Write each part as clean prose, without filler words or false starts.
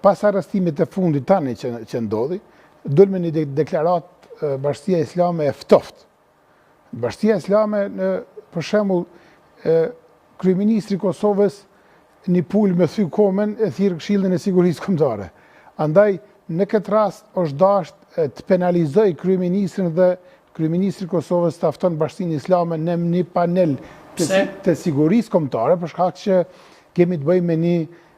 Pas arrestimit të fundit tani që, që ndodhi, dul me një deklaratë Bashkësia Islame e ftoftë. Bashkësia Islame, në, për shembull, kryeministri i Kosovës një pulë me thy komen e thirr Këshillin e Sigurisë Kombëtare. Andaj, në këtë rast është dasht të penalizoj kryeministrin dhe kryeministri i Kosovës ta fton Bashkësinë Islame në një panel të, të sigurisë kombëtare për shkak që kemi të bëjmë me një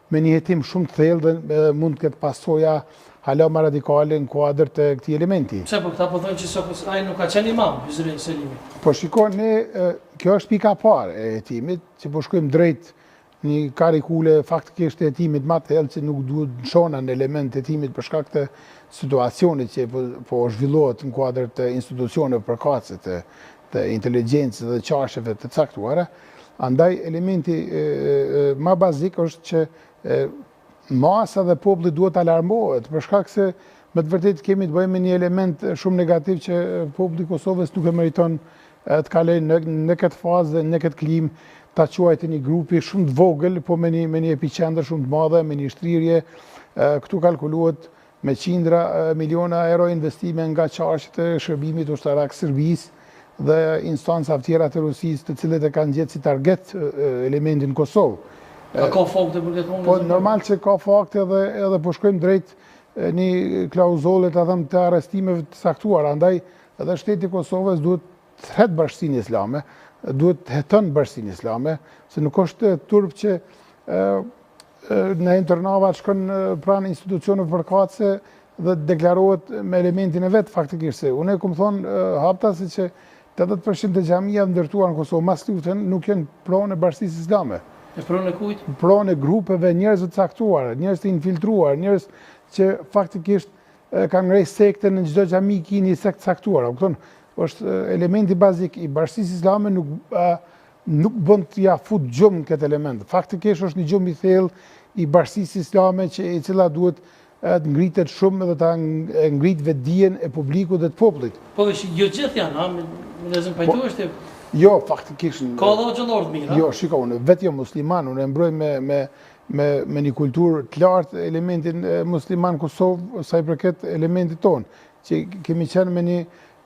me një hetim shumë të thellë dhe mund të ketë pasoja hala ma radikale në kuadër të këtij elementi. Pse po këta po thonë që sot ai nuk ka qenë imam Hysri Selimi? Po shiko ne kjo është pika e parë e hetimit që po shkojmë drejt një karikule faktikisht të hetimit ma të thellë që nuk duhet të lëshona në element të hetimit për shkak të situacionit që po, po zhvillohet në kuadër të institucioneve përkatëse të të inteligjencës dhe qarqeve të caktuara, andaj elementi ma bazik është që masa dhe populli duhet të alarmohet, për shkak se me të vërtetë kemi të bëjmë me një element shumë negativ që populli i Kosovës nuk e meriton të kalojë në, në këtë fazë dhe në këtë klimë ta quaj të një grupi shumë të vogël, po me një, me një epiqendër shumë të madhe, me një shtrirje, këtu kalkulohet me qindra miliona euro investime nga qarqet e shërbimit ushtarak Serbisë dhe instancave tjera të Rusisë, të cilët e kanë gjetë si target elementin Kosovë. A ka fakte për këtë punë? Po normal që ka fakte dhe edhe po shkojmë drejt një klauzole të them të arrestimeve të caktuara. Andaj edhe shteti i Kosovës duhet të thërret bashkësinë islame, duhet të heton bashkësinë islame, se nuk është turp që Naim Tërnava shkon pranë institucioneve përkatëse dhe deklarohet me elementin e vet faktikisht se unë e kom thonë haptazi që 80% të xhamiave ndërtuar në Kosovë mas luftën nuk janë pronë e bashkësisë islame. E pronë e kujt? Pronë e grupeve njerëzve të caktuar, njerëz të infiltruar, njerëz që faktikisht kanë ngrejt sekte në çdo xhami ki një sekt caktuar. A kupton? Është elementi bazik i bashkësisë islame nuk nuk bën t'ia fut gjumë në këtë element. Faktikisht është një gjumë i thellë i bashkësisë islame që e cila duhet të ngritet shumë dhe ta ngrit vetëdijen e publikut dhe të popullit. Po veç jo gjithë janë, ha, me lezëm pajtu po, është Jo, faktikisht Ka dhe hoxhallarë të mirë, Jo, shiko, unë vetë jam musliman, unë e mbroj me me me me një kulturë të lartë elementin musliman në Kosovë sa i përket elementit tonë, që kemi qenë me një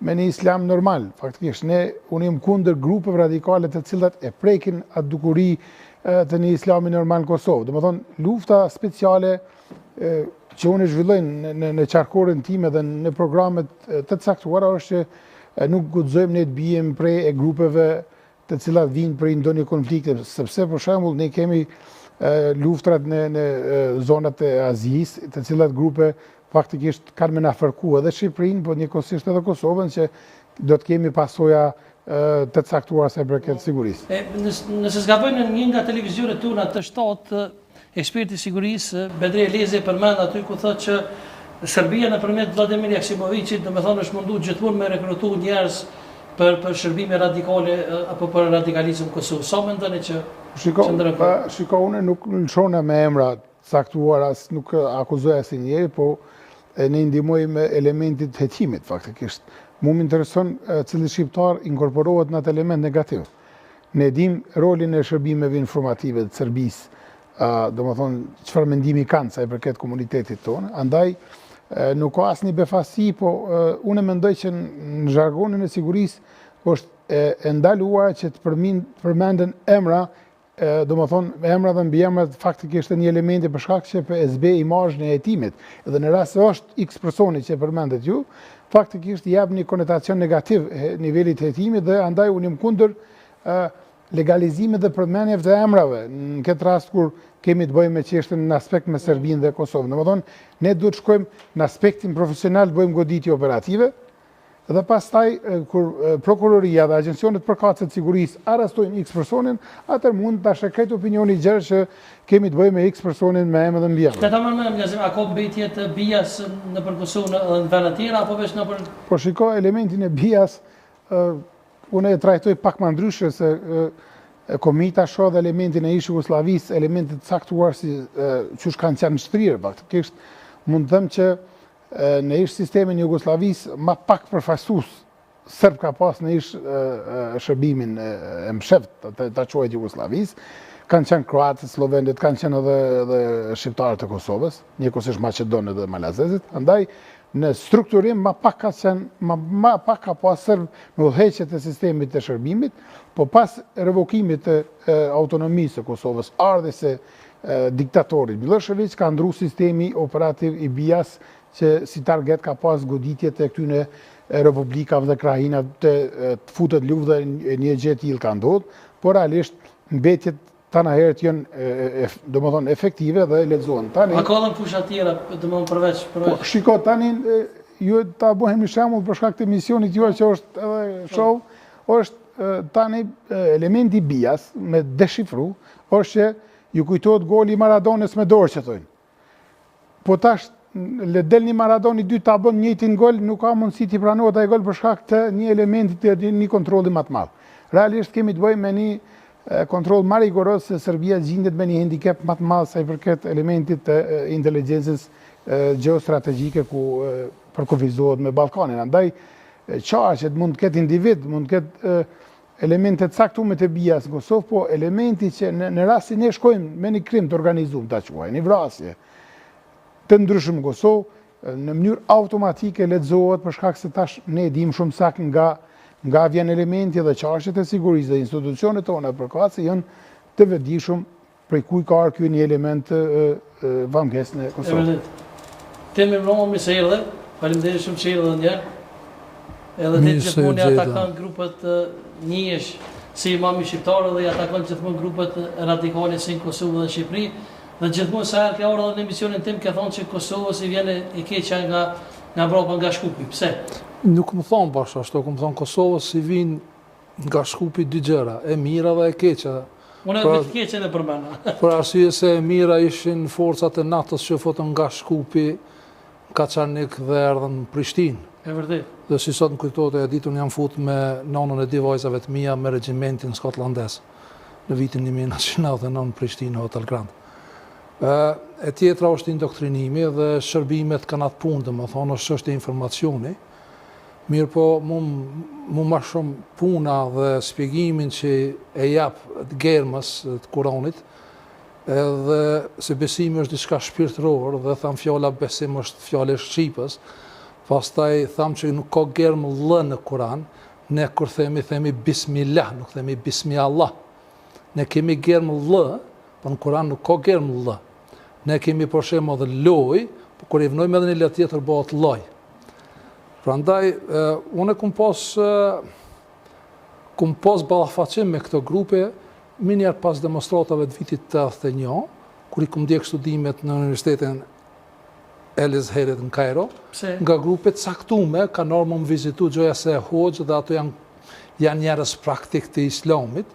me një islam normal, faktikisht ne unë jam kundër grupeve radikale të cilat e prekin atë dukuri të një islami normal në Kosovë. Domethonë, lufta speciale që unë e zhvilloj në, në, në qarkoren time dhe në programet të caktuara është që nuk guxojmë ne të bijem pre e grupeve të cilat vijnë prej ndonjë konflikte, sepse për shembull ne kemi luftrat në në zonat e Azisë, të cilat grupe faktikisht kanë me na fërku edhe Shqipërinë, po njëkohësisht edhe Kosovën që do të kemi pasoja të caktuara sa i përket sigurisë. E, nëse s'gaboj në një nga televizionet tona të shtatë, Eksperti i sigurisë, Bedri Elezi përmend aty ku thotë që Serbia nëpërmjet Vladimir Jaksimoviqit, domethënë është mundu gjithmonë me rekrutu njerëz për për shërbime radikale apo për radikalizëm në Kosovë. Sa mendoni që Shiko, pa, shiko, unë nuk lëshona me emra të caktuar, as nuk akuzoj asnjë njeri, po e ne ndihmojmë elementit të hetimit, faktikisht. Mu më intereson cili shqiptar inkorporohet në atë element negativ. Ne dimë rolin e shërbimeve informative të Serbisë, domethonë, çfarë mendimi kanë sa i përket komunitetit tonë, andaj nuk ka asnjë befasi, po unë mendoj që në zhargonin e sigurisë është e ndaluar që të përmenden emra, domethonë, emra dhe mbiemra faktikisht e një elementi për shkak që e zbeh imazhin e hetimit. Edhe në rast se është X personi që e përmendet ju, faktikisht i jep një konotacion negativ nivelit të hetimit dhe andaj unë jam kundër legalizimit dhe përmendjeve të emrave, në këtë rast kur kemi të bëjmë me çështjen në aspekt me Serbinë dhe Kosovën. Domethonë, ne duhet të shkojmë në aspektin profesional të bëjmë goditje operative, dhe pastaj kur prokuroria dhe agjencionet përkatëse të sigurisë arrestojnë X personin, atëherë mund ta sheh krejt opinioni i gjerë që kemi të bëjmë me X personin me emër dhe mbiemër. Këtë ta marrë me Mlazim, a ka mbetje të BIA-s nëpër Kosovë dhe në vende tjera, apo veç nëpër... Po shiko, elementin e BIA-s, unë e trajtoj pak ma ndryshe se komita shoh dhe elementin e ish Jugosllavisë, elementet të caktuar si qysh kanë qenë shtrirë, faktikisht mund të them që në ish sistemin e Jugosllavisë ma pak përfaqësues serb ka pas në ish shërbimin e msheft, ta quajt Jugosllavisë, Kanë qenë kroatët, sllovenët, kanë qenë edhe edhe shqiptarët e Kosovës, njëkohësisht maqedonët dhe malazezët, andaj në strukturim ma pak ka qenë, ma, ma pak ka pas serb në udhëheqje të sistemit të shërbimit, po pas revokimit të autonomisë së Kosovës, ardhjes së diktatorit Millosheviq ka ndru sistemi operativ i BIA-s që si target ka pas goditjet e këtyne republikave dhe krahinave të, të futet luftë dhe një gjë e tillë ka ndodhur, por realisht mbetjet tana herët janë, domethënë, efektive dhe lexohen. Tani, A ka edhe në fusha tjera, domethënë përveç, përveç? Po, shiko, tani, ju ta bëhemi shembull për shkak të emisionit juaj që është edhe show, është tani elementi BIA-s me deshifru, është që ju kujtohet goli i Maradonës me dorë që thojnë. Po tash, le del një Maradona i dytë ta bën njëjtin gol, nuk ka mundësi t'i pranohet ai gol për shkak të një elementi të një kontrolli më të madh. Realisht kemi të bëjmë me një kontroll më rigoroz se Serbia gjindet me një handicap më të madh sa i përket elementit të inteligjencës gjeostrategjike ku përkufizohet me Ballkanin. Andaj qarqet mund të ketë individ, mund të ketë elemente të caktuara të BIA-s në Kosovë, po elementi që në, në rastin ne shkojmë me një krim të organizuar, ta quaj, një vrasje të ndryshëm në Kosovë, në mënyrë automatike lexohet për shkak se tash ne dim shumë saktë nga nga vjen elementi dhe qarqet e sigurisë dhe institucionet tona përkatëse janë të vetëdijshëm prej kuj ka ardhur ky një element famëkeq në Kosovë. E vërtet. Tim mirëmbrëma, mirë se erdhe. Faleminderit shumë që erdhe edhe një herë. Edhe ti gjithmonë i atakon grupet njihesh si imami shqiptar dhe i atakon gjithmonë grupet radikale si në Kosovë dhe në Shqipëri. Dhe gjithmonë sa herë ke ardhur në emisionin tim ke thonë që Kosovës i vjen e keqja nga nga mbrapa nga Shkupi. Pse? Nuk kam thonë bash ashtu, kam thonë Kosovës i vijnë nga Shkupi dy gjëra, e mira dhe e keqja. Unë edhe të keqen e përmenda. Për arsye se e mira ishin forcat e NATO-s që futën nga Shkupi, Kaçanik dhe erdhën në Prishtinë. E vërtet. Dhe si sot më kujtohet e ditë unë jam fut me nanën e dy vajzave të mia me regjimentin skotlandez në vitin 1999 në Prishtinë, Hotel Grand. E tjetra është indoktrinimi dhe shërbimet kanë atë punë, domethonë, është çështje informacioni. Mirëpo, mu, mu ma shumë puna dhe spjegimin që e jap të germës të Kuranit, edhe se besimi është diçka shpirtëror dhe tham fjala besim është fjalë e shqipës, pastaj tham që nuk ka germë L në Kuran, ne kur themi themi bismillah, nuk themi bismi Allah. Ne kemi germë L, po në Kuran nuk ka germë L. Ne kemi për shembull edhe loj, po kur i vnojmë edhe një L tjetër bëhet loj. Prandaj unë kum pas kum pas ballafaqim me këto grupe menjëherë pas demonstratave të vitit 81, kur i kum ndjek studimet në Universitetin El Azharit në Kairo, Pse? nga grupe të caktume kanë ardhur më vizitu gjoja se hoxhë dhe ato janë janë njerëz praktik të islamit.